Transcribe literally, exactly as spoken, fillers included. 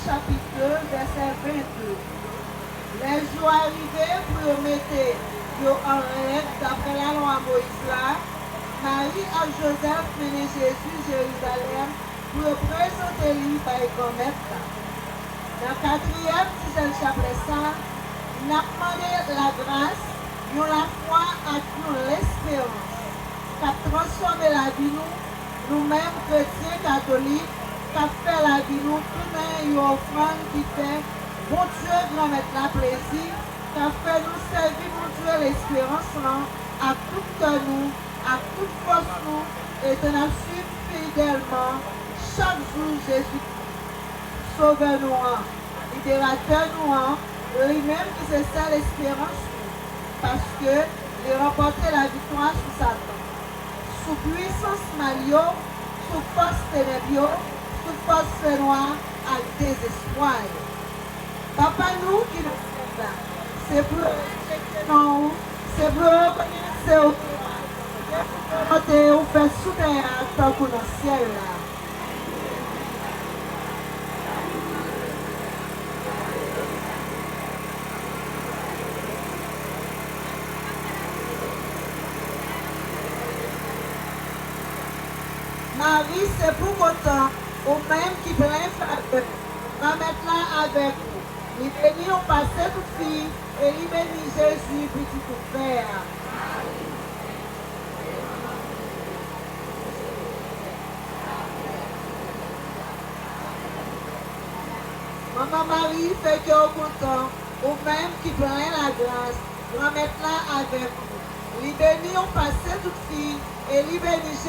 chapit de, vèsè vennde. Lè jou a rive pou yo mete yo an règ daprè lalwa Moyiz la, Mari ak Jozèf mennen Jezi Jerizalèm pou yo prezante li bay Granmèt la. Nan katriyèm dizèn chaplè sa, n ap mande lagras, yon lafwa ak yon lesperans k ap transfòme lavi nou, nou menm kretyen katolik, k ap fè lavi nou tounen yon ofrann ki fè Bondye Granmèt la plezi, k ap fè nou sèvi Bondye lesperans lan ak tout kè nou, ak tout fòs nou, e ke n ap swiv fidèlman chak jou Jezikri, Sovè nou an, Liberatè nou an, li menm ki se sèl esperans nou, paske li ranpòte laviktwa sou Satan, sou pwisans mal yo, sou fòs tenèb yo, sou fòs fènwa ak dezespwa yo. Papa nou ki nan syèl la, se pou yo respekte non w, se pou yo rekonèt se ou ki règne, se pou volonte w fèt sou tè a tankou nan syèl la. Mari, se pou kontan ou menm ki plen favè, Granmèt la avèk ou. Li beni w pase tout fi, e li beni Jezi, pitit ou fè a. Manman Mari, fè kè w kontan, ou menm ki plen lagras, Granmèt la avèk ou. Li beni w pase tout fi, e li beni Jezi,